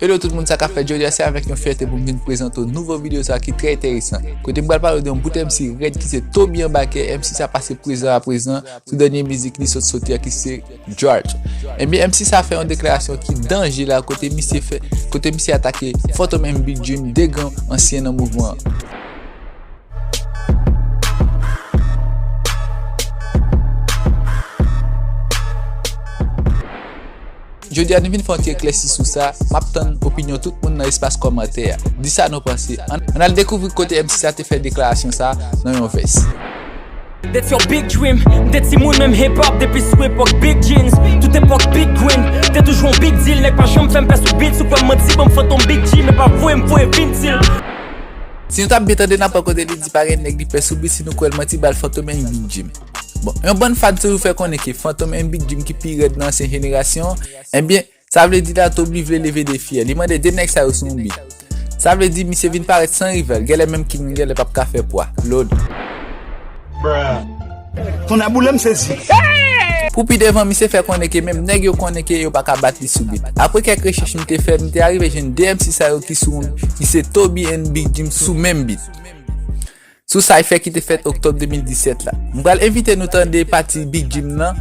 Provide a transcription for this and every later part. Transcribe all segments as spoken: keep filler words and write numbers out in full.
Hello tout moun, sa k ap fèt? Jodi a se avèk yon fyète pou m vin prezante w nouvo videyo sa ki trè enteresan. Kote m pral pale w de yon bout M C rèd ki se Toby Anbakè. M C sa pase prezan a prezan sou dènye mizik li sot soti a ki se George. Ebyen, M C sa fè yon deklarasyon ki danje la kote misye fè, kote misye atake Fantom and Big Jim, de gran ansyen nan mouvman an. Jodi a nou vin fè yon ti eklèsi sou sa, m ap tann opinyon tout moun nan espas kòmantè a. Di sa nou panse. Ann, ann al dekouvri kote M C sa te fè deklarasyon sa nan yon vès. That's your big dream. M te timoun menm hip hop depi sou epòk Big Jeans. Tout epòk Big Green. Te toujou yon big deal. Nèg pa janm fè m pè sou beat. Si w kwè m manti, ban m Fantom Big Jim. E pa voye m voye vin di l. Si nou t ap byen tande, n ap wè kote li di pa gen nèg li pè sou beat, si nou kwè l manti, ba l Fantom and Big Jim. Bon, yon bann fan toujou fè konnen ke Fantom and Big Jim ki pi rèd nan ansyen jenerasyon an, ebyen, sa vle di la Toby vle leve defi a. Li mande de nèg sa yo sou yon beat. Sa vle di misye vin parèt san rival, genlè menm King genlè p ap ka fè pwa. Lòd. Tonnè boule m sezi. Pou pi devan, misye fè konnen ke menm nèg yo konnen ke yo pa ka bat li sou beat. Apre kèk rechèch m te fè, m te arive jwenn de M C sa yo ki sou, ki se Toby and Big Jim sou menm beat. Sou Cypher ki te fèt oktòb de mil disèt la. M pral envite nou tande pati Big Jim nan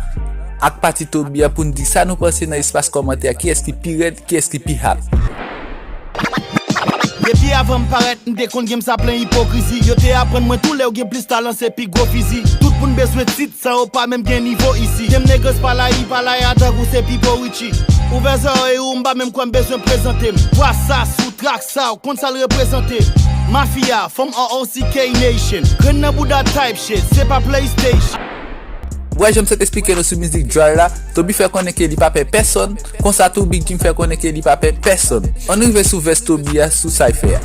ak pati Toby a pou n di sa nou panse nan espas kòmantè a, kiyès ki pi rèd, kiyès ki pi hard. Depi avan m parèt, m te konn gen m sa plen ipokrizi. Yo te aprann mwen tou lè w gen plis talan se pi gwo fizi. Tout moun bezwen tit san yo pa menm gen nivo isi. Dem niggas pa la, i pa la, ya tankou se Pipo Richie. Ouvè zòrèy ou, m pa menm kwè m bezwen prezante m. Bwa sa sou trak sa, w konn sa l reprezante. Mafia, fanm R O C K Nation. Grenn nan bouda type shit, se pa PlayStation. Ou wè jan m sot esplike nou sou mizik Djòl la, Toby fè konnen ke li pa pè pèsonn, konsa tou Big Jim fè konnen ke li pa pè pèsonn. Ann rive sou vès Toby a sou Cypher a.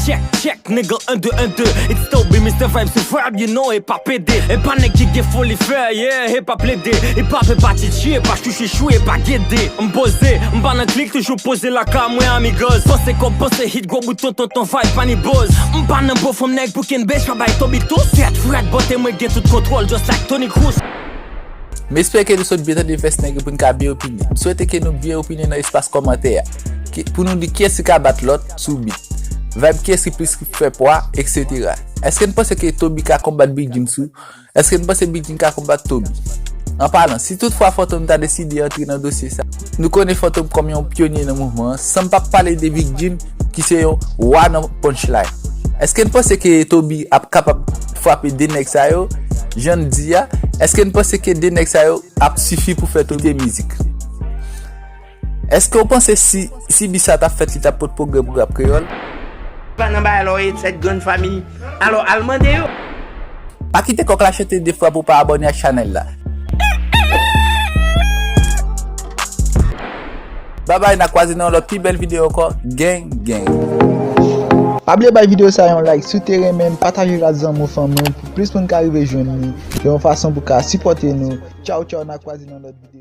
Check, check, nigga, un deux, un deux. It's Toby, Mister Vibes, se vibe, you know, e pa pede. E pa nèg ki gen foli fè, yeah, e pa plede. E pa pè, pa tchitchi, e pa chouchouchou, e pa gede. M poze, m pa nan klik, toujou poze lakay mwen, amigos. Panse kòb, panse hit, gwo bout tonton, ton vibe, pa ni boz. M pa nan bo fanm nèg pou kenbe, pa bay Toby tou. Sèt frèt, bote mwen gen tout kontwòl, just like Toni Kroos. M espere ke nou sot byen tande vès nèg yo pou n ka byen opine. M swete ke nou byen opine nan espas kòmantè a. Ki, pou nou di kiyès ki ka bat lòt sou beat. Vibe kiyès ki plis fè pwa, et cetera. Èske n panse ke Toby ka konbat Big Jim sou Èske n panse Big Jim ka konbat Toby? An palan, si toutfwa Fantom ta deside antre nan dosye sa, nou konnen Fantom kòm yon pyonye nan mouvman an, san m p ap pale de Big Jim, ki se yon wa nan punchline. Èske n panse ke Toby ap kapab frape de nèg sa yo, jan n di a? Èske n panse ke de nèg sa yo ap sifi pou fè Toby kite mizik? Èske w panse si, si beat sa t ap fèt, li t ap pot pwogrè pou rap kreyòl? Pa nan bagay la w ye, sèt grann fanmi. Alò, al mande yo. Pa kite kòk la chante de fwa pou w pa abòne ak chanèl la. Babay, n a kwaze nan yon lòt pi bèl videyo ankò. Gang, gang. Pa bliye bay videyo sa yon like si w te renmen l, pataje l ak zanmi w, fanmi w, pou plis moun ka rive jwenn li, yon fason pou ka sipòte nou. Tchaw, tchaw, n a kwaze nan lòt videyo.